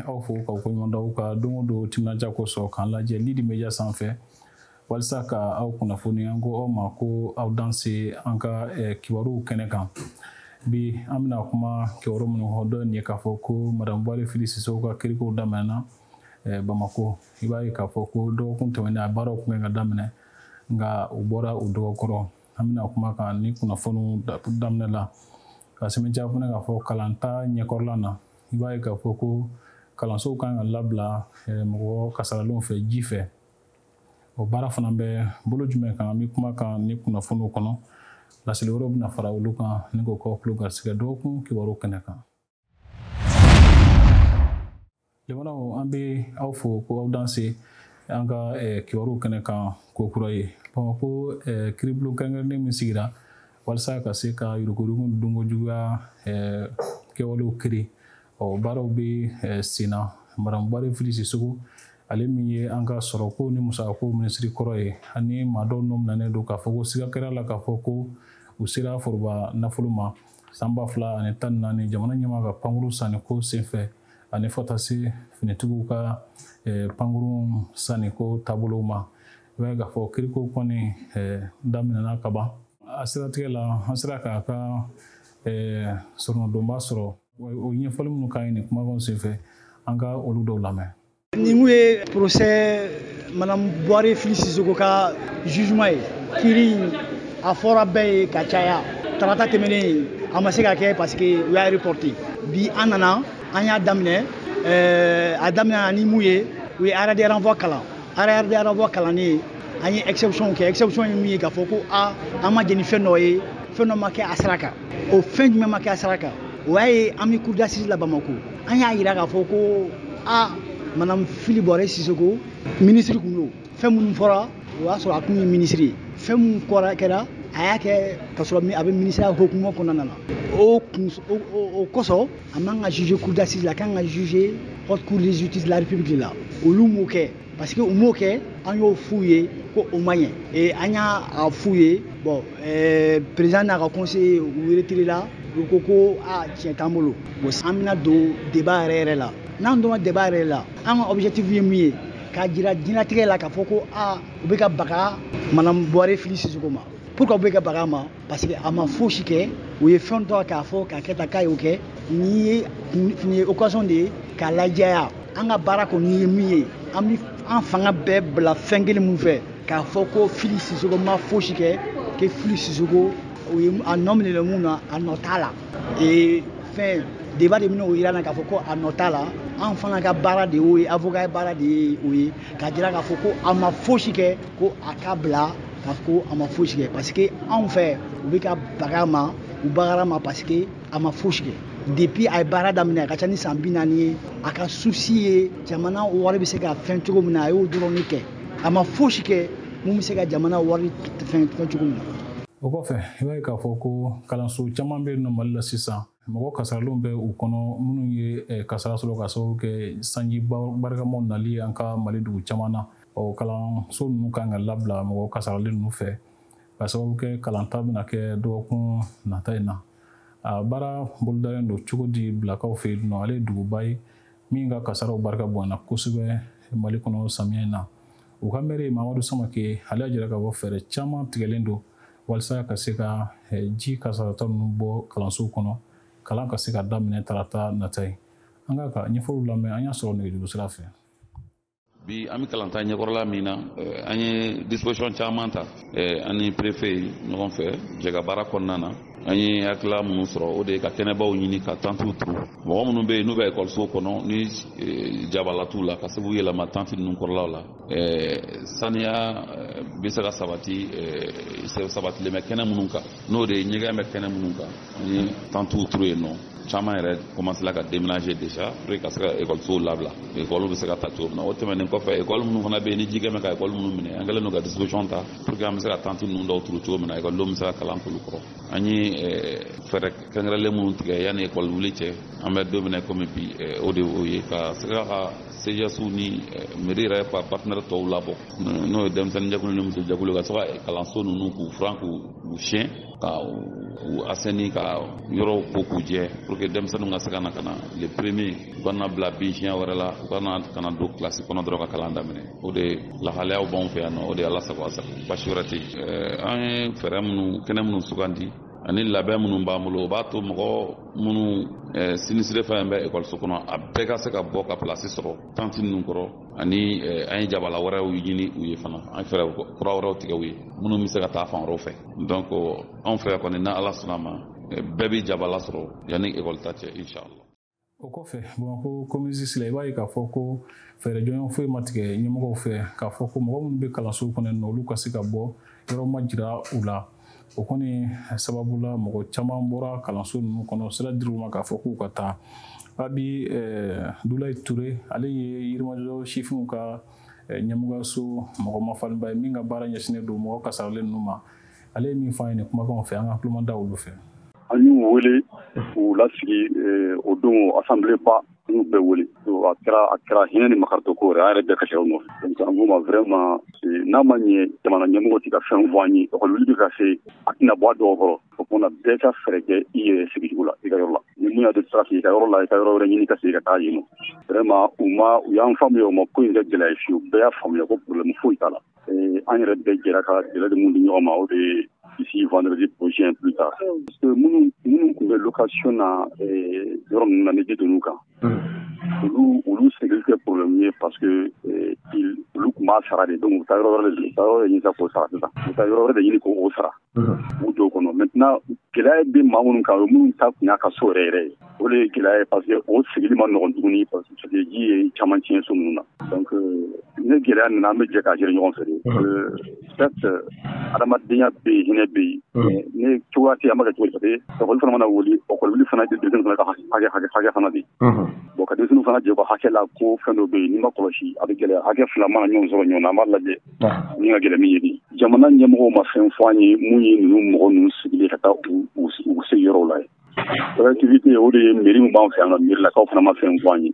aw fo k'aw koɲuman d'aw ka don o don timinandiya kosɔn k'an lajɛ Lidi Media sanfɛ walasa ka aw kunnafoni. An ko aw ma ko aw danse an ka kibaruw kɛnɛ kan. Bi an bɛna kuma kibaru minnu kɔnɔ, dɔ ye k'a fɔ ko Madame Buware Fili Sisoko ka kirikow daminɛna Bamako. I b'a ye k'a fɔ ko dɔgɔkun tɛmɛnen a baaraw tun kan ka daminɛ, nka u bɔra u dɔgɔkɔrɔ. An bɛna kuma kan ni kunnafoniw daminɛ la ka sɛmɛntiya fana k'a fɔ kalanta ɲɛkɔrɔla na, i b'a ye k'a fɔ ko kalansow kan ka labila mɔgɔ kasaralenw fɛ ji fɛ. O baara fana bɛ bolo jumɛn kan, an bɛ kuma kan ni kunnafoniw kɔnɔ. Laseli wɛrɛw bɛna fara olu kan ni k'o k'aw tulo garisɛgɛ dɔgɔkun kibaru kɛnɛ kan. Limanaw, an bɛ aw fo ko aw danse an ka kibaru kɛnɛ kan ko kura ye. Bamakɔ kiiribulon kɛrɛnkɛrɛnnen min sigira walasa ka se ka yuruguyurugu dunko juguya kɛwalew kiri, ɔ baaraw bɛ sen na. Madame Buware Fili Sisoko, ale min ye an ka sɔrɔko ni musakako minisiri kɔrɔ ye, ani maa dɔw nɔ minɛnen don k'a fɔ ko siga kɛra la k'a fɔ ko u sera foroba nafolo ma san 2014 jamana ɲɛmaa ka pankuru sanniko senfɛ, ani fo taa se finitigiw ka pankuru sanniko taabolow ma. I b'a ye k'a fɔ kiriko kɔni daminɛna ka ban. A siratigɛ la, an sera k'a ka sɔrɔdonba sɔrɔ. O ɲɛfɔli minnu ka ɲi nin kumakanw senfɛ, an ka olu dɔw lamɛn. Nin kun ye procès Madame Buware Fili Sisoko ka jugement ye. Kiiri in a fɔra bɛɛ ye ka caya. Tarata tɛmɛnen a ma se ka kɛ parce que u y'a reporté. Bi an nana, an y'a daminɛ. A daminɛ ni mun ye, u ye arrêt de renvoi kalan. Arrêt de renvoi kalannen, an ye exception kɛ. Exception ye mun ye, k'a fɔ ko a an ma jɛn ni fɛn dɔ ye, fɛn dɔ ma kɛ a sira kan. O fɛn jumɛn ma kɛ a sira kan? O y'a ye an bɛ cour d'assises la Bamako. An y'a yira k'a fɔ ko a Madame Fili Buware Sisoko ministre kun don. Fɛn minnu fɔra, o y'a sɔrɔ a kun ye ministre ye. Fɛn mun kɔra kɛra, a y'a kɛ k'a sɔrɔ a bɛ ministère hukumu kɔnɔna na. O kun o kosɔn, a man ka juger cour d'assises la, a kan ka juger haute cour de justice de la République la. Olu m'o kɛ parce que u m'o kɛ, an y'o f'u ye ko o ma ɲɛ. Et an y'a f'u ye, bon, président n'a ka conseiller u retiré la, u ko ko a tiɲɛ t'an bolo. Bon, an bɛna don débat yɛrɛ yɛrɛ la. N'an donna débat yɛrɛ la, an ka objectif ye mun ye? K'a jira diɲɛlatigɛ la k'a fɔ ko a u bɛ ka baga Madame Buware Fili Sisoko ma. Pourquoi u bɛ ka baga a ma? Parce que a ma fosi kɛ. U ye fɛn dɔ k'a fɔ k'a kɛ tan k'a y'o kɛ. Nin ye occasion de ye k'a lajɛya. An ka baara kɔni ye min ye, an bɛ an fanga bɛɛ bila fɛn kelen mun fɛ, k'a fɔ ko Fili Sisoko ma fosi kɛ, que Fili Sisoko o ye a nɔ minɛlen mun na, a nɔ t'a la. Et fɛn débat de bɛna o yira n na k'a fɔ ko a nɔ t'a la. An fana ka baara de y'o ye, avocat baara de ye o ye, k'a jira k'a fɔ ko a ma fosi kɛ, ko a ka bila k'a fɔ ko a ma fosi kɛ. Parce que anw fɛ, u bɛ ka baga a ma, u bagara ma parce que a ma fosi kɛ. Depuis a ye baara daminɛ, a ka ca ni san 40 ye, a ka souci ye jamana wari bɛ se ka fɛn cogo min na, a y'o dɔrɔn de kɛ. A ma fosi kɛ mun bɛ se ka jamana wari fɛn cogo min na. O kɔfɛ, i b'a ye k'a fɔ ko kalanso caman bɛ yen nɔ Mali la sisan, mɔgɔ kasaralenw bɛ u kɔnɔ minnu ye kasara sɔrɔ ka sababu kɛ sanji barikamaw nali ye an ka Mali dugu caman na. Ɔ kalanso ninnu kan ka labila mɔgɔ kasaralen ninnu fɛ ka sababu kɛ kalanta bɛna kɛ dɔgɔkun nata in na. A baara bolodalen don cogo di Bilakaw fɛ yen nɔ? Ale ye duguba ye min ka kasaraw barika bonyana kosɛbɛ Mali kɔnɔ samiya in na. U ka maire Mamadu Samake, ale y'a jira k'a fɔ fɛɛrɛ caman tigɛlen don walasa ka se ka ji kasaratɔ ninnu bɔ kalansow kɔnɔ, kalan ka se ka daminɛ tarata nata ye. An ka ɲɛfɔliw lamɛn, an y'a sɔrɔ nɛgɛjuru sira fɛ. Bi an bɛ kalanta ɲɛkɔrɔla min na, an ye disposition caman ta an ni préfet ɲɔgɔn fɛ jɛka baara kɔnɔna na. An ye hakilila minnu sɔrɔ, o de ye ka kɛnɛbaw ɲini ka tantiw turu. Mɔgɔ minnu bɛ yen n'u bɛ ekɔliso kɔnɔ ni jabala t'u la, ka se k'u yɛlɛma tanti ninnu kɔrɔlaw la. Saniya bɛ se ka sabati, sabatilen bɛ kɛnɛ minnu kan, n'o de ye ɲɛgɛn bɛ kɛnɛ minnu kan, an ye tantiw turu yen nɔ. Caman yɛrɛ commencé la ka déménager déjà pour que ka se ka ekɔlisow labila, ekɔliw bɛ se ka ta cogo min na. O tɛmɛnen kɔfɛ, ekɔli minnu fana bɛ yen ni ji kɛ bɛ ka ekɔli minnu minɛ, an kɛlen don ka disposition ta pour que an bɛ se ka tanti ninnu dɔw turu cogo min na, ekɔlidenw bɛ se ka kalan k'olu kɔrɔ. An ye ye fɛɛrɛ kɛrɛnkɛrɛnlen minnu tigɛ yanni ekɔli wuli cɛ, an bɛ don min na komi bi, o de y'o ye ka se ka CGS ni mairie yɛrɛ ka partenaire tɔw labɔ, n'o ye denmisɛnnin jɛkulu ni muso jɛkulu, ka se ka kalanso ninnu k'u furan, k'u siyɛn, ka u assainir, ka yɔrɔw ko k'u jɛ, pour que denmisɛnninw ka se ka na ka na le premier, u kana bila bin siɲɛ wɛrɛ la, u kana ka na don kilasi kɔnɔ dɔrɔn ka kalan daminɛ. O de lahalayaw b'anw fɛ yan nɔ, o de ye Ala sago a sago, basi wɛrɛ tɛ yen. An ye fɛɛrɛ minnu, kɛnɛ minnu sugandi ani labɛn minnu b'an bolo, o b'a to mɔgɔ minnu sinistré fɛn bɛ ekɔliso kɔnɔ, a bɛɛ ka se ka bɔ ka pilasi sɔrɔ tanti ninnu kɔrɔ. Ani an ye jabala wɛrɛw ɲini u ye fana, an ye fɛɛrɛ kura wɛrɛw tigɛ u ye minnu bɛ se ka taa fan wɛrɛw fɛ. Donc anw fɛ kɔni, n'Ala sɔnna ma, bɛɛ bɛ jabala sɔrɔ yanni ekɔli ta cɛ, inshallah. O kɔfɛ, Bamakɔ commune la, i b'a ye k'a fɔ ko fɛɛrɛ jɔnjɔn foyi ma tigɛ ɲɛmɔgɔw fɛ k'a fɔ ko mɔgɔ minnu bɛ kalanso kɔnɔ nɔ, olu ka se ka bɔ, yɔrɔ ma jira u la. O kɔni sababu la, mɔgɔ caman bɔra kalanso ninnu kɔnɔ, sira dir'u ma k'a fɔ k'u ka taa. Abi Dulayi Ture, ale ye Yirimajɔ sifinw ka ɲɛmɔgɔyaso mɔgɔ mafalenba ye min ka baara ɲɛsinnen don mɔgɔ kasaralen ninnu ma. Ale ye min fɔ an ye nin kumakanw fɛ, an ka tuloma da olu fɛ. An y'u wele k'u lasigi o don, assemblée ba, an y'u bɛɛ wele. A kɛra hinɛ ni makaritɔ ko yɛrɛ, an yɛrɛ bɛɛ kasira u nɔfɛ. Donc an k'u ma, vraiment, n'a ma ɲɛ jamana ɲɛmɔgɔ ti ka fɛn fɔ an ye, ekɔli wuli bɛ ka se, a tɛna bɔ a dɔw kɔrɔ. O kumana, bɛɛ ka fɛɛrɛ kɛ i yɛrɛ sigicogo la i ka yɔrɔ la. Ni mun y'a to i tɛ se ka sigi i ka yɔrɔ la, i ka yɔrɔ wɛrɛ ɲini ka segin ka taa yen nɔ. Vraiment, u ma u y'an faamuya, u ma ko in kɛ gɛlɛya ye fiyewu. Bɛɛ y'a faamuya ko problème foyi t'a la. An yɛrɛ bɛɛ jɛra ka délai mun di ɲɔgɔn ma, o de ye d'ici vendredi prochain plus tard. Parce que minnu tun bɛ location na yɔrɔ ninnu na, ni ji donn'u kan, olu sigili tɛ problème ye, parce que olu tun b'a sara de. Donc u bɛ taa yɔrɔ wɛrɛ de, u bɛ taa yɔrɔ ɲini k'o sara sisan, u bɛ taa yɔrɔ wɛrɛ de ɲini k'o sara, u don kɔnɔ. Maintenant, gɛlɛya bɛ maa minnu kan, o ye minnu ta tun y'a ka so yɛrɛ yɛrɛ ye. O de ye gɛlɛya ye, parce que o sigili ma nɔgɔn tuguni, parce que ji ye caman tiɲɛ so ninnu na. Donc ni gɛlɛya nana, an bɛ jɛ k'a gérer ɲɔgɔn fɛ de. Certes, adamadenya bɛ yen, hinɛ bɛ yen, ni cogoya tɛ yen, an b'a kɛ cogo di? Parce que ekɔli fana mana wuli, ekɔli wuli fana, denmisɛnnin fana ka hakɛ fana bɛ yen. Bon, ka denmisɛnninw fana jɛ u ka hakɛ la, ko fɛn dɔ bɛ yen, n'i ma kɔlɔsi, a bɛ gɛlɛya. Hakɛ fila mana ɲɔgɔn sɔrɔ ɲɔgɔn na, an b'a lajɛ min ka gɛlɛn min ye. Bi, jamana ɲɛmɔgɔw ma fɛn fɔ an ye mun ye ninnu mɔgɔ ninnu sigilen ka taa u sigiyɔrɔw la ye. Collectivité, o de ye mairie min b'an fɛ yan nɔ, mairie lakaw fana ma fɛn fɔ an ye.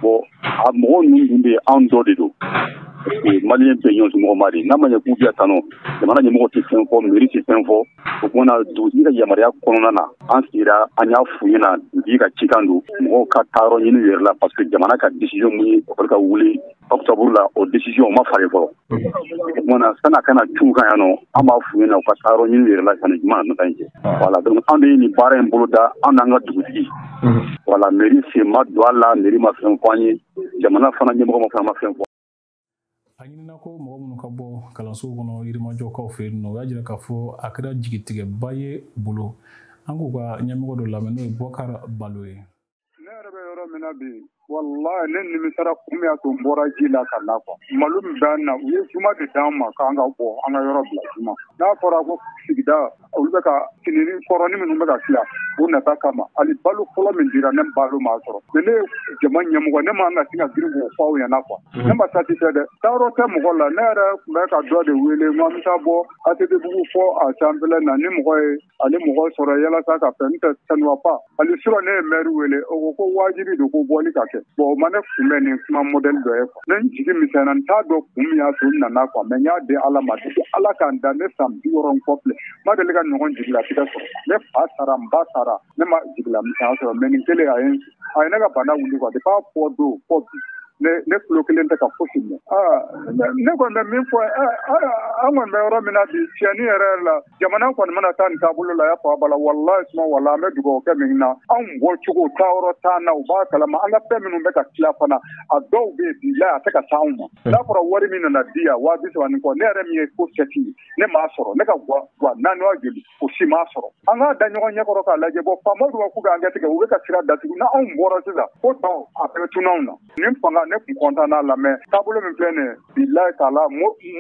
Bon, a mɔgɔ ninnu dun bɛ yen, anw dɔ de don, parce que malien bɛɛ ɲɔgɔn somɔgɔ de. N'a ma ɲɛ k'u bɛ yan nɔ, jamana ɲɛmɔgɔ tɛ fɛn fɔ, mairie tɛ fɛn fɔ. O kumana, dugutigi ka yamaruya kɔnɔna na, an sigira, an y'a f'u ɲɛna, dugutigi ka cikan don, mɔgɔw ka taa yɔrɔ ɲini u yɛrɛ la, parce que jamana ka décision mun ye ekɔli ka wuli octobre la, o décision o ma falen fɔlɔ. O kumana, san'a kana cun kan yan nɔ, an b'a f'u ɲɛna u ka taa yɔrɔ ɲini u yɛrɛ la sanni juma nata in cɛ. Voilà, donc an de ye nin baara in boloda, an n'an ka dugutigi. Voilà, mairie sen ma don a la, mairie ma fɛn fɔ an ye, jamana fana ɲɛmɔgɔ ma fana ma fɛn fɔ. A ɲinina ko mɔgɔ minnu ka bɔ kalansow kɔnɔ Yirimajɔkaw fɛ yen nɔ, u y'a jira k'a fɔ a kɛra jigitigɛba ye u bolo. An k'u ka ɲɛmɔgɔ dɔ lamɛn, n'o ye Bɔkar Balo ye. Ne yɛrɛ bɛ yɔrɔ min na bi, walahi, ne nimisara. Kun min y'a to n bɔra ji la ka na quoi, malo min b'an na, u ye juma de d'an ma k'an ka bɔ an ka yɔrɔ bila juma. N'a fɔra ko sigida, olu bɛ ka sinini kɔrɔni minnu bɛ ka tila o nata kama, hali balo fɔlɔ min dira ne, balo m'a sɔrɔ. Mais ne ye jama ɲɛmɔgɔ, ne man ka sin ka girin k'o fɔ aw ɲɛna quoi, ne ma satisfait dɛ. Taayɔrɔ tɛ mɔgɔ la. Ne yɛrɛ tun bɛ ka dɔ de wele n ko an bɛ taa bɔ ATT bugu fɔ a sanfɛla na, ni mɔgɔ ye ale mɔgɔ sɔrɔ yalasa ka fɛn tɛ, ça ne va pas. Hali surɔ, ne ye maire wele, o ko ko wajibi don ko bɔli ka kɛ. Bon, o ma ne kunbɛn ni kuma modèle dɔ ye quoi. Ne n jigi misɛnyana, n t'a dɔn kun min y'a to n nana quoi, mais n y'a di Ala ma. Depuis Ala k'an da, ne san 60 kɔ filɛ, n ma deli ka ɲɔgɔn jigilatigɛ sɔrɔ. Ne fa sara, n ba sara, ne ma jigila misɛnya sɔrɔ, mais nin kelen, a ye ne ka bana wuli quoi. Depuis a fɔ don fɔ bi, ne tulo kelen tɛ ka fosi mɛn. Ne kɔni bɛ min fɔ, an kɔni bɛ yɔrɔ min na bi, tiɲɛni yɛrɛ yɛrɛ la, jamana kɔni mana taa nin taabolo la, a y'a fɔ a bala, walahi suma wala, an bɛ dugawu kɛ min na, anw bɔ cogo taayɔrɔ t'an na. U b'a kalama, an ka fɛn minnu bɛ ka tila fana, a dɔw bɛ yen bi la, a tɛ ka se anw ma. N'a fɔra wari min nana di yan, 30 000 ni kɔ, ne yɛrɛ min ye ko sɛti ye, ne m'a sɔrɔ. Ne ka guwa naani wa joli, o si m'a sɔrɔ. An k'a da ɲɔgɔn ɲɛkɔrɔ k'a lajɛ. Bɔ, faamaw dun k'u k'an kɛ tigɛ, u bɛ ka sira datugu. N'anw bɔra sisan, ko tɔ a bɛɛ bɛ tunun anw na. Nin fanga, ne kun kɔntan n'a la, mais taabolo min filɛ nin ye, bilayi k'a la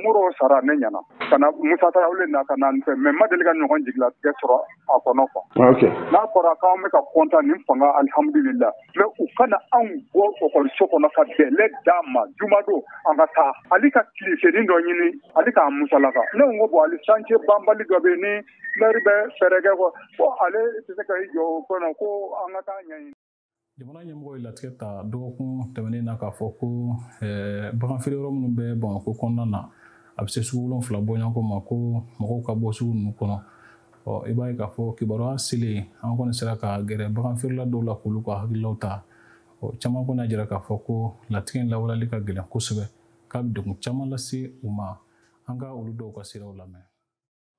moro sara ne ɲɛna. Ka na Musa Tarawele na ka na nin fɛn, mais n ma deli ka ɲɔgɔn jigilatigɛ sɔrɔ a kɔnɔ quoi. N'a fɔra k'anw bɛ ka content nin fanga, alihamudulila, mais u kana anw bɔ ekɔliso kɔnɔ ka bɛlɛ d'an ma jumadon an ka taa hali ka tilesenin dɔ ɲini hali k'an musalaka. Ne ko bon, hali chantier banbali dɔ bɛ yen ni maire bɛ fɛɛrɛ kɛ quoi, ko ale tɛ se ka i jɔ o kɔnɔ ko an ka taa ɲɛɲini. Jamana ɲɛmɔgɔ ye latigɛ ta dɔgɔkun tɛmɛnen na k'a fɔ ko bagan feere yɔrɔ minnu bɛ Bamakɔ kɔnɔna na, a bɛ se sugu 7 bɔɲɔgɔnko ma, ko mɔgɔw ka bɔ sugu ninnu kɔnɔ. Ɔ, i b'a ye k'a fɔ kibaruya selen, an kɔni sera ka gɛrɛ bagan feerela dɔw la k'olu ka hakililaw ta. Ɔ, caman kɔni y'a jira k'a fɔ ko latigɛ in lawaleyali ka gɛlɛn kosɛbɛ, k'a bɛ degun caman lase u ma. An ka olu dɔw ka siraw lamɛn.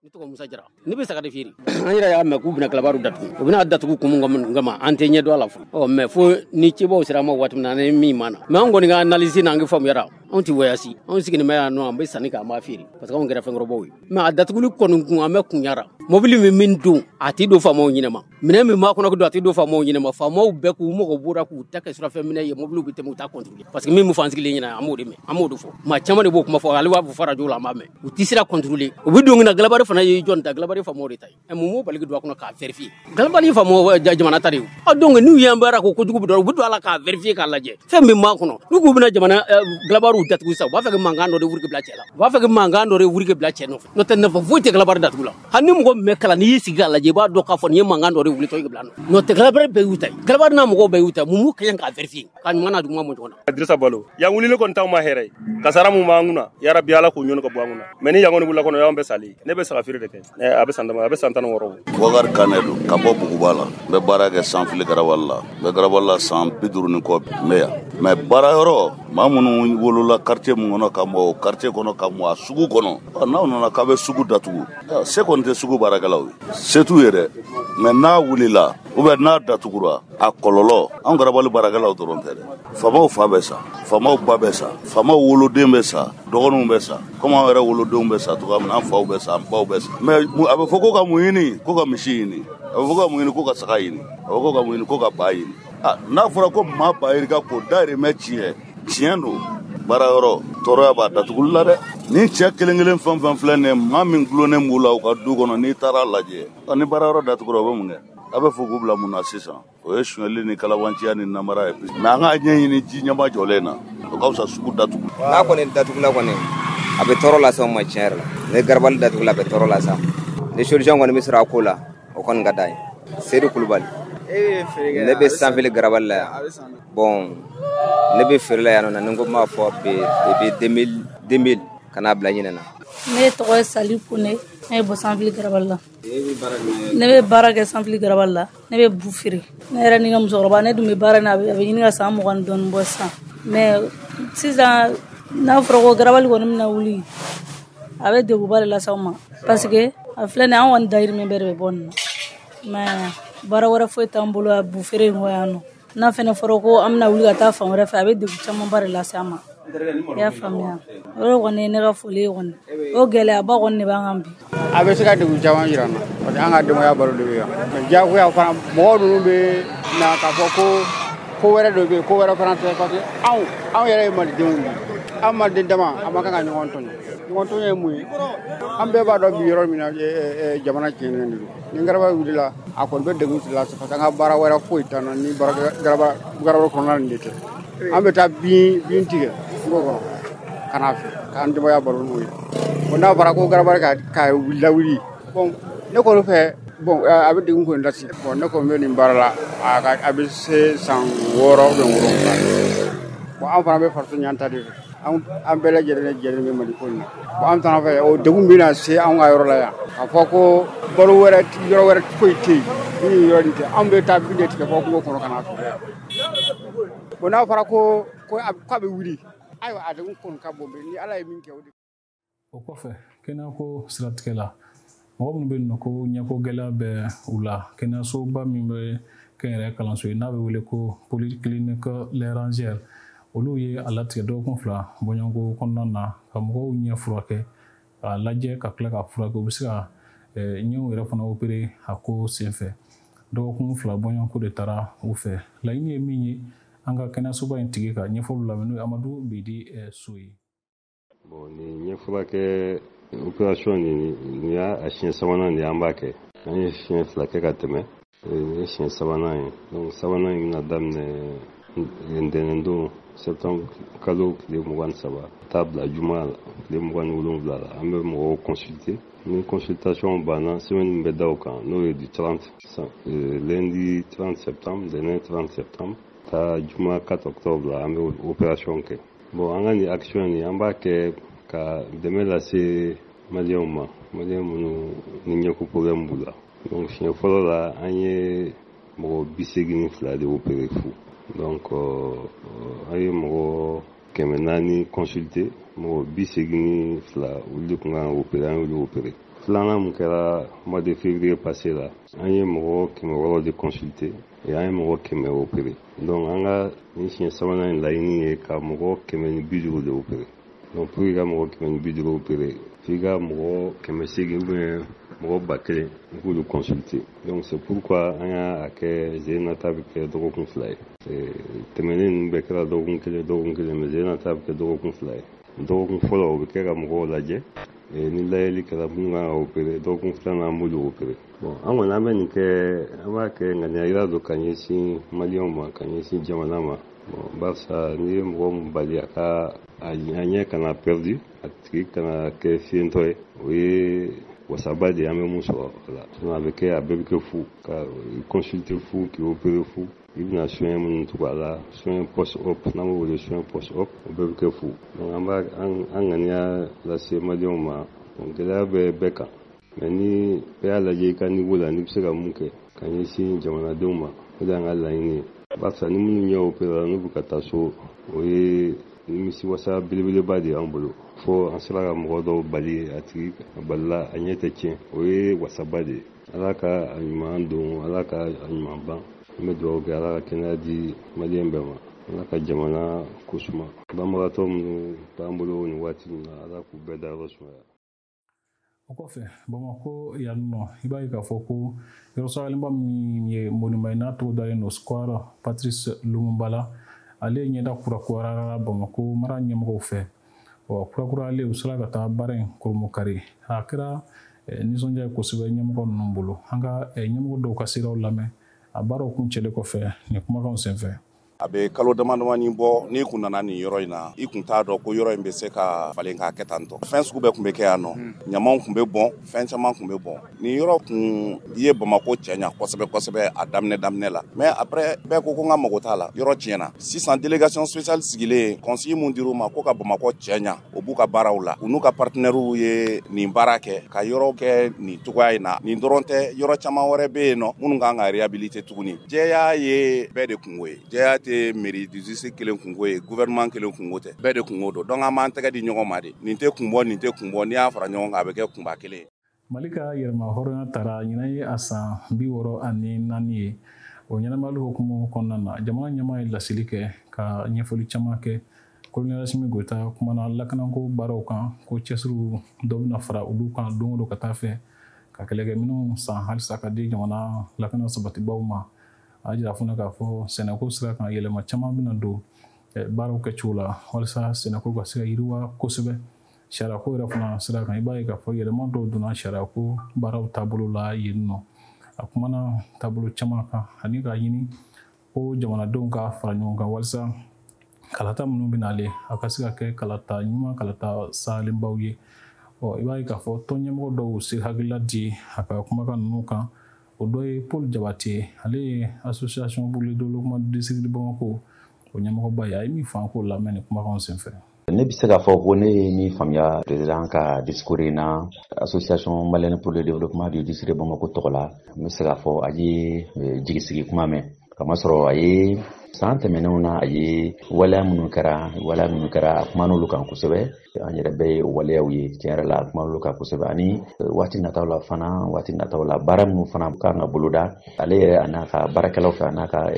Ne tɔgɔ Musa Jara, ne bɛ saga de feere. An yɛrɛ y'a mɛn k'u bɛna kilabaru datugu. U bɛna datugu kun mun kama, an tɛ ɲɛ dɔn a la fɔlɔ. Ɔ, mais fo ni cibaw sera an ma waati min na, ni min ma na. Mais an kɔni ka analyse n'an ka faamuyara, anw tɛ voyage, anw sigilen bɛ yan nɔ, an bɛ sanni kɛ, an b'a feere parce que anw kɛra fɛnkɔrɔbaw ye. Mais a datuguli kɔni kun, an bɛ kunyara. Mobili min don, a tɛ don faamaw ɲinɛ ma. Minɛn min b'a kɔnɔ don, a tɛ don faamaw ɲinɛ ma. Faamaw bɛɛ k'u mɔgɔ bɔra k'u ta kɛ surafɛn minɛ ye, mobiliw bɛ tɛmɛ, u t'a contrôler. Parce que min bɛ fɔ an sigilen ɲɛna, an b'o de mɛn, an b'o de fɔ. Maa caman de b'o kuma fɔ, hali b'a fɔ radio la, an b'a mɛn. U tɛ sira contrôler. U bɛ don min na, galabari fana ye jɔn ta, galabari faamaw de ta ye. Mun b'o bali don a kɔnɔ k'a vérifier? Galabari faamaw jamana ta de ye. Ɔ, donc n'u y'an baara ko kojugu bɛ dɔrɔn, u bɛ don a la k'a vérifier k'a lajɛ. Fɛn min b'a kɔnɔ, n'u k'u bɛna jamana galabariw datugu sisan, u b'a fɛ ka mankan dɔ de wuli bila cɛ la. U b'a fɛ ka mankan dɔ de wuli bila cɛ nɔfɛ. N'o tɛ, nafa foyi tɛ galabari datugu la. Hali ni mɔgɔ min bɛ kalan, n'i y'i sigi k'a lajɛ, i b'a dɔn k'a fɔ nin ye mankan dɔ de wuli tɔ ye bila nɔ. N'o tɛ, galabari bɛɛ y'u ta ye. Galabari n'a mɔgɔw bɛɛ y'u ta ye. Mun b'u kɛɲɛ k'a vérifier? K'a ɲuman n'a juguman bɔ ɲɔgɔn na. Dirisa Balo, yan wulili kɔni t'anw ma hɛrɛ ye. Kasara mun b'an kunna, yarabi Ala k'o ɲɔni ka bɔ an kunna. Mais ni yan kɔni wulila kɔnɔ, y'an bɛɛ sali. Ne bɛ saga feere de kɛ. A bɛ san dama, a bɛ san 16. Bubakari Kane don ka bɔ Buguba la. N bɛ baara kɛ Sanfili garabali la. N bɛ garabali la san 50 ni kɔ n bɛ yan. Mais baara yɔrɔ, maa minnu wolola quartier mun kɔnɔ ka mɔ o quartier kɔnɔ ka mɔ a sugu kɔnɔ, n'aw nana k'a bɛ sugu datugu, se kɔni tɛ sugu baarakɛlaw ye, se t'u ye dɛ. Mais n'a wulila ou bien n'a datugura, a kɔlɔlɔ anw garabali baarakɛlaw dɔrɔn tɛ dɛ. Faamaw fa bɛ sa, faamaw ba bɛ sa, faamaw woloden bɛ sa, dɔgɔninw bɛ sa, komi anw yɛrɛ wolodenw bɛ sa cogoya min na, an faw bɛ sa, an baw bɛ sa. Mais a bɛ fɔ ko ka mun ɲini? Ko ka misi ɲini. A bɛ fɔ ko ka mun ɲini? Ko ka saga ɲini. A bɛ fɔ ko ka mun ɲini? Ko ka ba ɲini. N'a fɔra ko maa ba yirika k'o dahirimɛ tiɲɛ, tiɲɛ don. Baara yɔrɔ tɔɔrɔya b'a datuguli la dɛ. Ni cɛ kelen kelen fɛn fɛn filɛ nin ye, maa min gulonnen b'u la u ka du kɔnɔ, n'i taara lajɛ, ni baara yɔrɔ datugura, u bɛ mun kɛ? A bɛ fɔ k'u bila mun na sisan? O ye sonyɛli ni kalabanciya ni namara ye. Mais an k'a ɲɛɲini ji ɲɛma jɔlen na, o ka fisa sugu datugu. N'a kɔni datugula kɔni, a bɛ tɔɔrɔ lase anw ma tiɲɛ yɛrɛ la. Ni garabali datugula, a bɛ tɔɔrɔ lase an ma. Ni solution kɔni bɛ sɔrɔ a ko la, o kɔni ka d'an ye. Seydou Kulubali. Ne bɛ Sanfili garabali la yan. Bon, ne bɛ feere la yan nɔ, ni n ko n b'a fɔ bi depuis 2000 ka n'a bila ɲinɛ na. Ne tɔgɔ ye Sali Kone, ne bɛ bɔ Sanfili garabali la. Ne bɛ baara kɛ Sanfili garabali la, ne bɛ bu feere. Ne yɛrɛ ni n ka musokɔrɔba, ne dun bɛ baara in na, a bɛ ɲini ka san 20 dɔɔni bɔ sisan. Mais sisan n'a fɔra ko garabali kɔni bɛna wuli, a bɛ degunba de lase anw ma. Parce que a filɛ nin ye, an kɔni dahirimɛ bɛɛ de bɛ bɔ nin na. Mais baara wɛrɛ foyi t'an bolo a bu feere in kɔ yan nɔ. N'a fɛnɛ fɔra ko an bɛna wuli ka taa fan wɛrɛ fɛ, a bɛ degun camanba de lase an ma. I y'a faamuya? O de kɔni ye ne ka foli ye kɔni. O gɛlɛyaba kɔni de b'an kan bi. A bɛ se ka degun caman jira an na parce que an ka denbaya balo de bɛ yan. Mais diyagoya fana, mɔgɔw ninnu bɛ na k'a fɔ ko wɛrɛ dɔ bɛ yen, ko wɛrɛ fana tɛ, parce que anw yɛrɛ ye malidenw de ye. An maliden dama, an ma kan ka ɲɔgɔn tɔɲɔ. Ɲɔgɔn tɔɲɔ ye mun ye? An bɛɛ b'a dɔn bi yɔrɔ min na, jamana tiɲɛnen de don. Ni garaba wulila, a kɔni bɛ degun lase parce que an ka baara wɛrɛ foyi t'an na ni garaba kɔnɔna nin de tɛ. An bɛ taa bin tigɛ kungo kɔnɔ ka n'a fɛ k'an denbaya balo n'o ye. Bon, n'a fɔra ko garaba ka lawuli, bon, ne kɔni fɛ, bon, a bɛ degun kɔni lase. Bon, ne kɔni bɛ nin baara la, a bɛ se san 6 ou bien 7. Bon, an fana bɛ faso ɲanta de fɛ. An bɛɛ lajɛlen jɛlen bɛ Mali ko in na. Bon, an fana fɛ, o degun bɛna se anw ka yɔrɔ la yan. K'a fɔ ko balo wɛrɛ, yɔrɔ wɛrɛ foyi tɛ yen ni yɔrɔ in tɛ. Anw bɛ taa bin de tigɛ fɔ kungo kɔnɔ ka n'a feere yan. Bon, n'a fɔra ko a bɛ wuli, ayiwa, a degun kɔni ka bon, ni Ala ye min kɛ o de. O kɔfɛ, kɛnɛyako siratigɛ la, mɔgɔ minnu bɛ yen nɔ ko ɲɛko gɛlɛya bɛ u la, kɛnɛyasoba min bɛ kɛnyɛrɛye kalanso ye n'a bɛ wele ko polyclinique Lérangère, olu ye a latigɛ dɔgɔkun 2 bɔɲɔgɔnko kɔnɔna na ka mɔgɔw ɲɛ furakɛ, k'a lajɛ ka tila ka furakɛ. U bɛ se ka ɲɛw yɛrɛ fana opere a ko senfɛ. Dɔgɔkun 2 bɔɲɔgɔnko de taara u fɛ. Laɲini ye min ye, an ka kɛnɛyasoba in tigi ka ɲɛfɔliw lamɛn, n'o ye Amadu Bedi So ye. Bon, nin ɲɛ furakɛ Opération nin y'a siɲɛ sabanan de an b'a kɛ. An ye siɲɛ 2 kɛ ka tɛmɛ, nin ye siɲɛ sabanan ye. Donc sabanan in bɛna daminɛ ntɛnɛn don septembre kalo tile 23 taa bila juma tile 27 la. An bɛ mɔgɔw consulter. Ni consultation banna, semaine min bɛ da o kan, n'o ye du 30, lundi 30 septembre, ntɛnɛn 30 septembre taa juma 4 octobre la, an bɛ opération kɛ. Bon, an ka nin action nin, an b'a kɛ ka dɛmɛ lase maliyɛnw ma, maliyɛn minnu ni ɲɛko problème b'u la. Donc siɲɛ fɔlɔ la, an ye mɔgɔ 82 de opéré fu. Donc an ye mɔgɔ 400 consulté, mɔgɔ 82 olu de tun kan ka opéré, an y'olu opéré. Filanan mun kɛra mois de février passé la, an ye mɔgɔ 600 de consulté et an ye mɔgɔ 100 opéré. Donc an ka nin siɲɛ sabanan in laɲini ye ka mɔgɔ 150 de opéré. Donc pour que ka mɔgɔ 150 opéré, f'i ka mɔgɔ 800 ou bien mɔgɔ 1000 i k'olu consulter. Donc c'est pourquoi an y'a kɛ zen nata bɛ kɛ dɔgɔkun 2 ye. Tɛmɛnen ninnu bɛɛ kɛra dɔgɔkun kelen dɔgɔkun kelen, mais zen nata bɛ kɛ dɔgɔkun 2 ye. Dɔgɔkun fɔlɔ o bɛ kɛ ka mɔgɔw lajɛ, ni lajɛli kɛra minnu kan ka opéré, dɔgɔkun filanan an b'olu opéré. Bon, an kɔni an bɛ nin kɛ, an b'a kɛ ŋaniya yira don ka ɲɛsin maliyɛnw ma, ka ɲɛsin jamana ma. Bon, barisa n'i ye mɔgɔ min bali a ka a ɲɛ kana perdu, a tigi kana kɛ fiyentɔ ye, o ye wasaba de ye an bɛ mun sɔrɔ a la. Sinon a bɛ kɛ, a bɛɛ bɛ kɛ fu, ka consulter fu, k'i opérer fu. I bɛna soin minnu tugu a la, soin post op, n'an b'o wele soin post op, o bɛɛ bɛ kɛ fu. Donc an b'a an ŋaniya lase maliyɛnw ma. Donc gɛlɛya bɛ bɛɛ kan, mais ni bɛɛ y'a lajɛ i ka niveau la, n'i bɛ se ka mun kɛ ka ɲɛsin jamanadenw ma, o de y'an ka laɲini ye. Barisa ni minnu ɲɛ opéré la, n'u bɛ ka taa so, o ye nimisiwasa belebeleba de y'an bolo. Fo an sera ka mɔgɔ dɔw bali, a tigi a balila, a ɲɛ tɛ tiɲɛ, o ye wasaba de ye. Ala ka a ɲuman don, Ala ka a ɲuman ban. An bɛ dugawu kɛ Ala ka kɛnɛya di maliyɛn bɛɛ ma, Ala ka jamana ko suma. Banbagatɔ minnu b'an bolo nin waati in na, Ala k'u bɛɛ dayɔrɔ sumaya. O kɔfɛ, Bamakɔ yan nɔ, i b'a ye k'a fɔ ko yɔrɔ sagalenba min ye monument ye n'a tɔgɔ dalen don Square Patrice Lumumba la, ale ɲɛda kurakurayara Bamakɔ mara ɲɛmɔgɔw fɛ. Ɔ kurakurayalen, u sera ka taa baara in kurumukari. A kɛra nisɔndiya ye kosɛbɛ ɲɛmɔgɔ ninnu bolo. An ka ɲɛmɔgɔ dɔw ka siraw lamɛn a baaraw kuncɛlen kɔfɛ nin kumakanw senfɛ. A bɛ kalo damadamanin bɔ, n'i kun nana nin yɔrɔ in na, i kun t'a dɔn ko yɔrɔ in bɛ se ka falen k'a kɛ tan tɔ. Fɛn sugu bɛɛ kun bɛ kɛ yan nɔ, ɲamanw kun bɛ bɔn, fɛn caman kun bɛ bɔn. Nin yɔrɔ kun ye Bamakɔ cɛɲa kosɛbɛ kosɛbɛ a daminɛ daminɛ la, mais après bɛɛ ko ko n ka mago t'a la, yɔrɔ tiɲɛna. Sisan délégation spéciale sigilen, conseil mun dir'u ma ko ka Bamakɔ cɛɲa, o b'u ka baaraw la. U n'u ka partenaires ye nin baara kɛ ka yɔrɔ kɛ nin cogoya in na. Nin dɔrɔn tɛ, yɔrɔ caman wɛrɛ bɛ yen nɔ minnu kan ka réhabiliter tuguni. Jɛya ye bɛɛ de kungo ye, jɛya tɛ mairie du district kelen kungo ye, gouvernement kelen kungo tɛ, bɛɛ de kungo don. Donc an b'an tɛgɛ di ɲɔgɔn ma de, nin tɛ kun bɔ, nin tɛ kun bɔ, n'i y'a fara ɲɔgɔn kan a bɛ kɛ kunba kelen ye. Mali ka yɛrɛma hɔrɔnya tara ɲinan ye a san 64 ye. O ɲɛnamali hukumu kɔnɔna na, jamana ɲɛmaa ye laseli kɛ ka ɲɛfɔli caman kɛ. Colonel Assimi Goïta kumana lakanako baaraw kan, ko cɛsiriw dɔ bɛna fara olu kan don o don ka taa fɛ, ka kɛlɛkɛminɛnw san halisa ka di jamana lakana sabatibaw ma. A jira fana k'a fɔ sɛnɛko sira kan, yɛlɛma caman bɛna don baaraw kɛcogo la walasa sɛnɛko ka se ka yiriwa kosɛbɛ. Sariyako yɛrɛ fana sira kan, i b'a ye k'a fɔ yɛlɛma dɔw donna sariyako baaraw taabolo la yen nɔ. A kumana taabolo caman kan ani k'a ɲini ko jamanadenw ka fara ɲɔgɔn kan walasa kalata minnu bɛ nalen, a ka se ka kɛ kalata ɲuman, kalata salenbaw ye. Ɔ i b'a ye k'a fɔ tɔn ɲɛmɔgɔ dɔw se hakilila di a ka kumakan ninnu kan. O dɔ ye Paul Jabate, ale ye association pour le développement du district de Bamako o ɲɛmɔgɔba ye. A ye min fɔ an k'o lamɛn nin kumakanw senfɛ. Ne bɛ se k'a fɔ ko ne ye min faamuya président ka discours in na, association malienne pour le développement du district de Bamako tɔgɔ la, n bɛ se k'a fɔ a ye jigisigi kuma mɛn. Kamasɔrɔ a ye san tɛmɛnenw na, a ye waleya minnu kɛra, a kuman'olu kan kosɛbɛ. An yɛrɛ bɛɛ ye waleyaw ye tiɲɛ yɛrɛ la, a kuman'olu kan kosɛbɛ. Ani waati nataw la fana, baara minnu fana kan ka boloda ale yɛrɛ a n'a ka baarakɛlaw fɛ, a n'a ka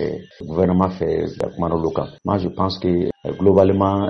gouvernement fɛ, a kuman'olu kan. Moi je pense que globalement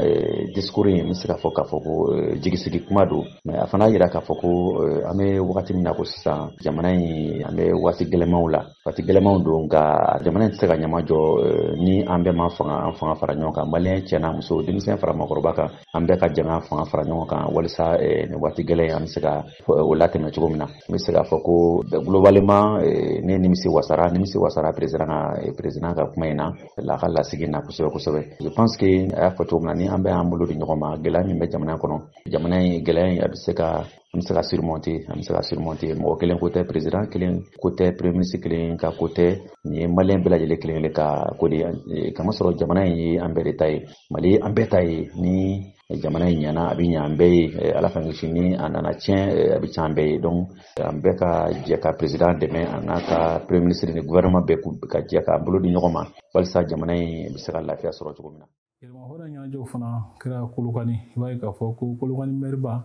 discours in, n bɛ se k'a fɔ ko jigisigi kuma don, mais a fana yira k'a fɔ ko an bɛ wagati min na ko sisan, jamana in an bɛ waati gɛlɛmanw la, waati gɛlɛmanw don, nka jamana in tɛ se ka ɲama jɔ ni Ni an bɛɛ ma fanga an fanga fara ɲɔgɔn kan, maliyɛn cɛ n'a muso, denmisɛn fara maakɔrɔba kan, an bɛɛ ka jɛ an fanga fara ɲɔgɔn kan walasa nin waati gɛlɛn an bɛ se ka o latɛmɛ cogo min na. N bɛ se k'a fɔ ko globalement ne nimisi wasara président ka kuma in na, la ka lasigi na kosɛbɛ kosɛbɛ. Je pense que a y'a fɔ cogo min na, ni an bɛɛ y'an bolo di ɲɔgɔn ma, gɛlɛya min bɛ jamana kɔnɔ, jamana in gɛlɛya in a bɛ se ka an bɛ se ka surmonter. Mɔgɔ kelen ko tɛ, président kelen ko tɛ, premier ministre kelen ka ko tɛ, nin ye maliyɛn bɛɛ lajɛlen kelen kelen ka ko de ye. Kamasɔrɔ jamana in ye an bɛɛ de ta ye, Mali ye an bɛɛ ta ye. Ni jamana in ɲɛna, a bɛ ɲɛ an bɛɛ ye. Ala k'an kisi, ni a nana tiɲɛ, a bɛ tiɲɛ an bɛɛ ye. Donc an bɛɛ ka jɛ ka président dɛmɛ, an n'a ka premier ministre ni gouvernement bɛɛ ka jɛ k'an bolo di ɲɔgɔn ma walasa jamana in bɛ se ka lafiya sɔrɔ cogo min na. Yɛlɛmahɔrɔn ɲɛnajɛw fana kɛra Kolokani. I b'a ye k'a fɔ ko Kolokani mɛriba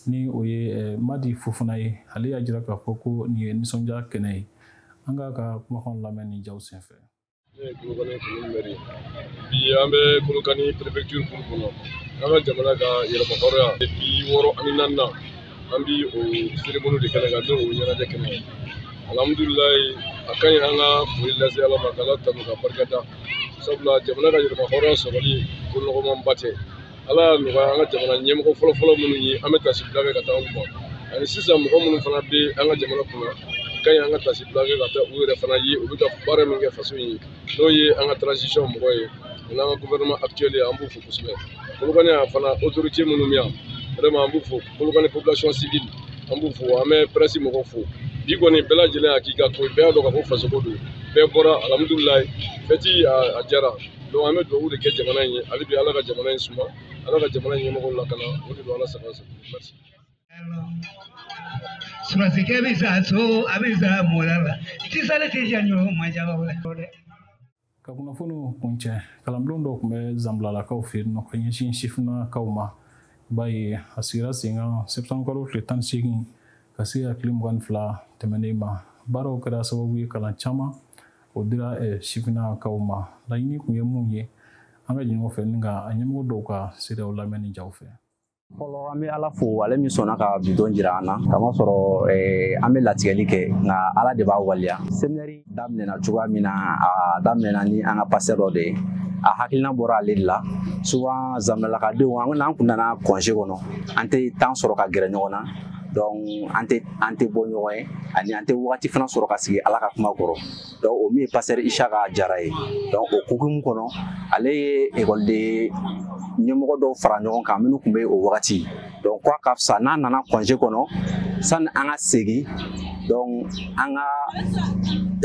ni o ye Madi Fofana ye, ale y'a jira k'a fɔ ko nin ye nisɔndiya kɛnɛ ye. An k'a ka kumakanw lamɛn nin jaw senfɛ. Ne ye Kolokani commune maire ye. Bi an bɛ Kolokani préfecture cour kɔnɔ. An ka jamana ka yɛrɛmahɔrɔnya 64 an bi o cérémonie de kɛnɛ kan, n'o ɲɛnajɛ kɛnɛ ye. Alhamdulilayi, a ka ɲi an ka foli lase Ala ma, k'Ala tanu ka barika da. Sabula jamana ka yɛrɛmahɔrɔnya sɔrɔli ko nɔgɔmanba tɛ. Ala y'a nɔgɔya an ka jamana ɲɛmɔgɔ fɔlɔfɔlɔ minnu ye, an bɛ tasibila kɛ ka taa olu ma. Ani sisan mɔgɔ minnu fana bɛ an ka jamana kunna, a ka ɲi an ka tasibila kɛ ka taa u yɛrɛ fana ye, u bɛ ka baara min kɛ faso in ye, n'o ye an ka transition mɔgɔ ye, ani an ka gouvernement actuel ye, an b'u fo kosɛbɛ. Kolokani yan fana autorité minnu bɛ yan, vraiment an b'u fo. Kolokani population civile, an b'u fo, an bɛ presse mɔgɔw fo. Bi kɔni bɛɛ lajɛlen y'a k'i ka ko ye, bɛɛ y'a dɔn k'a fɔ fasoko don, bɛɛ bɔra, alhamdulilayi, fɛti a diyara. Donc an bɛ dugawu de kɛ jamana in ye, hali bi Ala ka jamana in suma, Ala ka jamana in ɲɛmɔgɔw lakana, o de don Ala sago sago. Merci. Surasikɛ bɛ sa so, a bɛ sa mɔla la, tisale tɛ ja ɲɔgɔn ma ja la dɛ. Ka kunnafoniw kuncɛ, kalanbulon dɔ tun bɛ Zanbilalakaw fɛ yen nɔ ka ɲɛsin sifinnakaw ma. I b'a ye a sigira sen kan septembre kalo tile 18 ka se a tile 22 tɛmɛnen ma. Baaraw kɛra sababu ye kalan caman o dira sifinnakaw ma. Laɲini tun ye mun ye, an ka ɲɔgɔn fɛ ni ka a ɲɛmɔgɔ dɔw ka seereyaw lamɛn ni jaw fɛ. Fɔlɔ, an bɛ Ala fo, ale min sɔnna ka bi don jira an na. Kamasɔrɔ an bɛ latigɛli kɛ, nka Ala de b'a waleya. Séminaire daminɛna cogoya min na, a daminɛna ni an ka pasteur dɔ de ye. A hakilina bɔra ale de la. Souvent Zanbilalakadenw, n'an kun nana congé kɔnɔ, an tɛ temps sɔrɔ ka gɛrɛ ɲɔgɔn na. Donc an tɛ bɔ ɲɔgɔn ye, ani an tɛ wagati fana sɔrɔ ka sigi Ala ka kuma kɔrɔ. Donc o min ye pasteur Isaka Jara ye. Donc o hukumu kɔnɔ, ale ye ekɔliden ɲɛmɔgɔ dɔw fara ɲɔgɔn kan minnu tun bɛ o wagati. Donc k'a ka fisa n'a nana congé kɔnɔ, sani an ka segin, donc an ka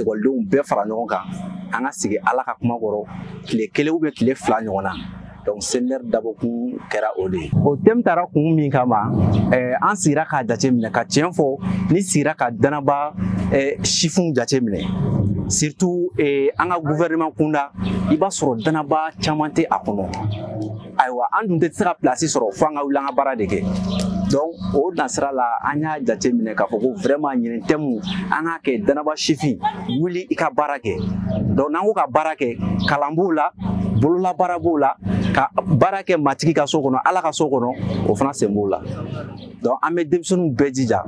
ekɔlidenw bɛɛ fara ɲɔgɔn kan, an ka sigi Ala ka kuma kɔrɔ tile 1 ou bien tile 2 ɲɔgɔn na. Donc séminaire dabɔkun kɛra o de ye. O thème taara kun min kama, an sigira k'a jateminɛ, ka tiɲɛ fɔ, ni sigira ka danaba sifinw jateminɛ, surtout an ka gouvernement kunda, i b'a sɔrɔ danaba caman tɛ a kɔnɔ. Ayiwa, an dun tɛ se ka place sɔrɔ fo an ka wuli an ka baara de kɛ. Donc o nasira la, an y'a jateminɛ k'a fɔ ko vraiment ɲinɛ thème an k'a kɛ danaba sifin wuli i ka baara kɛ. Donc n'an ko ka baara kɛ, kalan b'o la, bololabaara b'o la, ka baara kɛ matigi ka so kɔnɔ, Ala ka so kɔnɔ, o fana sen b'o la. Donc an bɛ denmisɛnninw bɛɛ jija,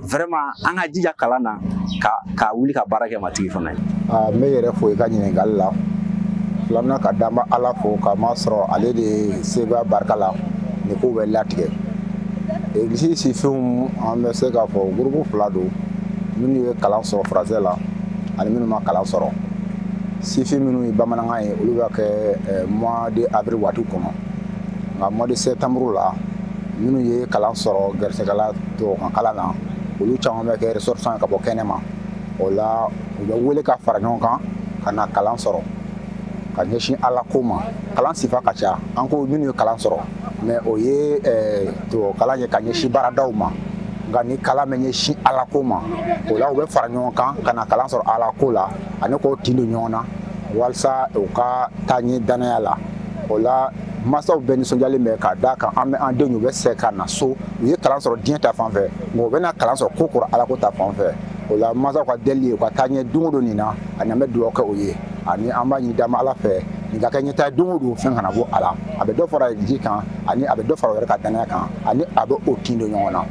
vraiment an ka jija kalan na ka wuli ka baara kɛ matigi fana ye. N bɛ yɛrɛ fo i ka ɲininkali la. Filanan ka d'an ma Ala fo k'a masɔrɔ ale de sebaya barika la nin ko bɛ latigɛ. Egilisi sifinw, an bɛ se k'a fɔ groupe 2 don, minnu ye kalan sɔrɔ français la ani minnu ma kalan sɔrɔ. Sifin minnu ye bamanankan ye, olu bɛ kɛ mois de avril waati kɔnɔ. Nka mois de septembre la, minnu ye kalan sɔrɔ gɛrisigɛla tubabukan kalan na, olu caman bɛ kɛ ressortissant ka bɔ kɛnɛma. O la, u bɛ wele ka fara ɲɔgɔn kan ka na kalan sɔrɔ ka ɲɛsin Ala ko ma. Kalan sifa ka ca, an ko minnu ye kalan sɔrɔ, mais o ye tubabu kalan ye ka ɲɛsin baaradaw ma. Nka ni kalan bɛ ɲɛsin Ala ko ma, o la u bɛ fara ɲɔgɔn kan ka na kalan sɔrɔ Ala ko la, ani k'o tin don ɲɔgɔn na walasa u ka taa ɲɛ danaya la. O la mansaw bɛɛ nisɔndiyalen bɛ k'a d'a kan an bɛ an denw u bɛ se ka na so, u ye kalan sɔrɔ diɲɛ ta fan fɛ, nka u bɛ na kalan sɔrɔ ko kɔrɔ Ala ko ta fan fɛ. O la mansaw ka deli ye u ka taa ɲɛ don o don nin na, ani an bɛ dugawu kɛ o ye, ani an b'a ɲini dama Ala fɛ nin ka kɛ ɲɛtaa don o don, fɛn kana bɔ a la. A bɛ dɔ fara ji kan, ani a bɛ dɔ fara o yɛrɛ ka danaya kan, ani a bɛ o tin don ɲɔgɔn na.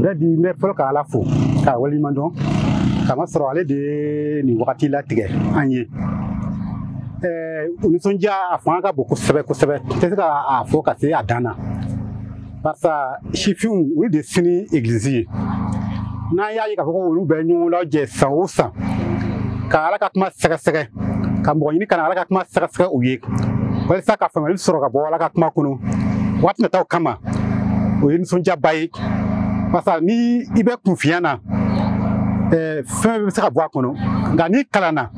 Bɛɛ bi n bɛ fɔlɔ ka Ala fo k'a waleɲuman dɔn, k'a masɔrɔ ale de ye nin wagati latigɛ an ye. Nisɔndiya a fanga ka bon kosɛbɛ kosɛbɛ, n tɛ se k'a fɔ ka se a dan na, barisa sifinw olu de sini egilizi ye. N'an y'a ye k'a fɔ ko olu bɛ ɲɔgɔn lajɛ san o san ka Ala ka kuma sɛgɛsɛgɛ, ka mɔgɔ ɲini ka na Ala ka kuma sɛgɛsɛgɛ u ye walasa ka faamuyali sɔrɔ ka bɔ Ala ka kuma kɔnɔ waati nataw kama, o ye nisɔndiyaba ye. Barisa ni i bɛ kunfiya na, fɛn bɛ se ka bɔ a kɔnɔ, nka n'i kalanna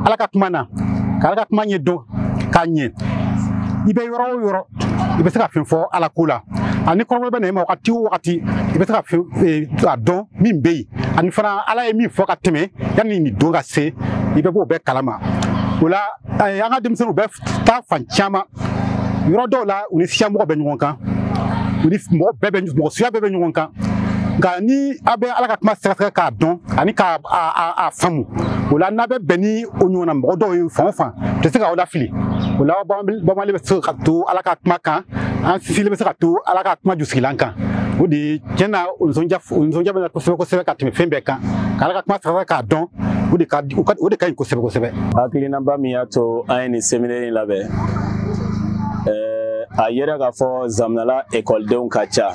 Ala ka kuma na, ka Ala ka kuma ɲɛ dɔn k'a ɲɛ, i bɛ yɔrɔ o yɔrɔ i bɛ se ka fɛn fɔ Ala ko la. Ani kɔrɔbɔrɔ bɛ na i ma wagati o wagati, i bɛ se ka fɛn a dɔn min bɛ yen, ani fana Ala ye min fɔ ka tɛmɛ yanni nin don ka se, i bɛ b'o bɛɛ kalama. O la an ka denmisɛnninw bɛ taa fan caman, yɔrɔ dɔw la u ni siyamɔgɔ bɛ ɲɔgɔn kan, u ni mɔgɔ bɛɛ bɛ, mɔgɔ suya bɛɛ bɛ ɲɔgɔn kan. Nka ni a bɛ Ala ka kuma sɛgɛsɛgɛ k'a dɔn ani k'a faamu, o la n'a bɛ bɛn ni o ɲɔgɔnna mɔgɔ dɔw ye fan o fan, u tɛ se k'aw lafili. O la bamali bɛ se ka to Ala ka kuma kan, an sinsinlen bɛ se ka to Ala ka kuma jusigilan kan. O de ye tiɲɛ na o nisɔndiya bɛ na kosɛbɛ kosɛbɛ ka tɛmɛ fɛn bɛɛ kan, ka Ala ka kuma sɛgɛsɛgɛ k'a dɔn, o de ka ɲi kosɛbɛ kosɛbɛ. Hakilinaba min y'a to an ye nin séminaire in labɛn, a yɛrɛ k'a fɔ Zaminala ekɔlidenw ka ca.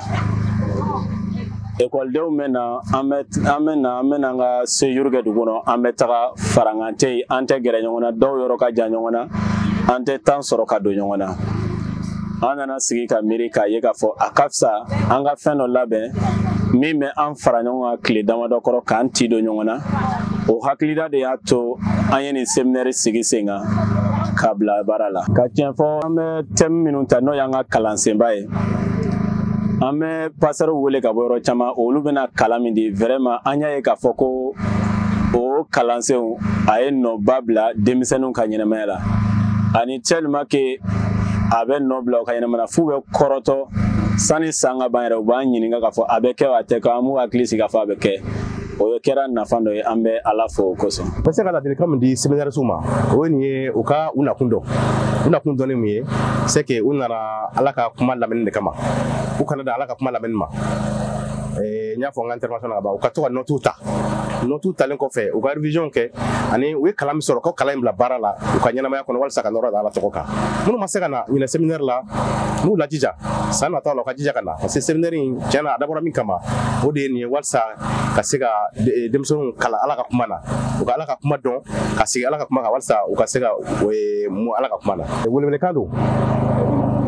Ekɔlidenw bɛ na, an bɛ na an ka séjour kɛ dugu kɔnɔ, an bɛ taga farankan tɛ yen, an tɛ gɛrɛ ɲɔgɔn na, dɔw yɔrɔ ka jan ɲɔgɔn na, an tɛ temps sɔrɔ ka don ɲɔgɔn na. An nana sigi ka miiri k'a ye k'a fɔ a ka fisa an ka fɛn dɔ labɛn min bɛ an fara ɲɔgɔn kan tile damadɔ kɔrɔ k'an ti don ɲɔgɔn na. O hakilida de y'a to an ye nin séminaire sigi sen kan k'a bila baara la. Ka tiɲɛ fɔ, an bɛ thème minnu ta n'o y'an ka kalansenba ye, an bɛ pasɛriw wele ka bɔ yɔrɔ caman, olu bɛna kalan min di, vraiment an y'a ye k'a fɔ ko o kalansenw a ye nɔba bila denmisɛnninw ka ɲɛnamaya la, ani tellement que a bɛ nɔ bila u ka ɲɛnamaya la f'u bɛ kɔrɔtɔ sani san ka ban yɛrɛ, u b'an ɲininka k'a fɔ a bɛ kɛ wa a tɛ kɛ, an b'u hakili sigi k'a fɔ a bɛ kɛ. O kɛra nafa dɔ ye, an bɛ Ala fo o kosɔn. N bɛ se ka ladilikan min di séminaire ma, o ye nin ye, u ka u nakun dɔn. U nakun dɔnni mun ye, c'est que u nana Ala ka kuma lamɛnni de kama. U kana dan Ala ka kuma lamɛnni ma. N y'a fɔ n ka intervention na ka ban, u ka to ka notes ta. Notes talen kɔfɛ, u ka révision kɛ, ani u ye kalan min sɔrɔ, ka kalan in bila baara la u ka ɲɛnamaya kɔnɔ walasa ka nɔrɔ da Ala tɔgɔ kan. Minnu ma se ka na ɲinɛ séminaire la, n'u lajija san nataw la, u ka jija ka na, parce que séminaire in tiɲɛ na a dabɔra min kama, o de ye nin ye, walasa ka se ka denmisɛnninw kalan Ala ka kuma na, u ka Ala ka kuma dɔn, ka sigi Ala ka kuma kan walasa u ka se ka mun Ala ka kuma na. Welewelekan don.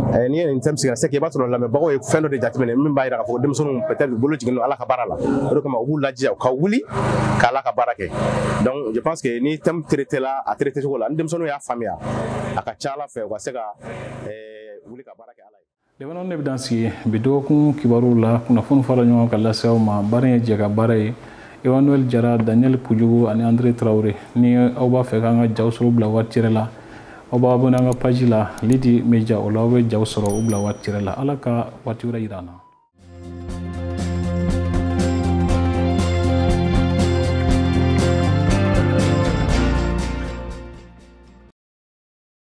N'i ye nin thème sigira, c'est que i b'a sɔrɔ lamɛnbagaw ye fɛn dɔ de jateminɛ min b'a jira k'a fɔ denmisɛnninw peut-être u bolo jiginnen don Ala ka baara la. O de kama u b'u lajija u ka wuli ka Ala ka baara kɛ. Donc je pense que ni thème traité la, a traité cogo la, ni denmisɛnninw y'a faamuya, a ka ca Ala fɛ u ka se ka wuli ka baara kɛ Ala ye. Lemanaw, ne bɛ dan sigi bi dɔgɔkun kibaruw la, kunnafoni fara ɲɔgɔn kan lase aw ma. Baara in ye jɛ ka baara ye, Emmanuel Jara, Daniel Pujugu ani André Traoré. Ni aw b'a fɛ k'an ka jaw sɔrɔ u bila waati yɛrɛ la, aw b'a abonné an ka page la Lidi Media, o la aw bɛ jaw sɔrɔ u bila waati yɛrɛ la. Ala ka waati wɛrɛ yira an na.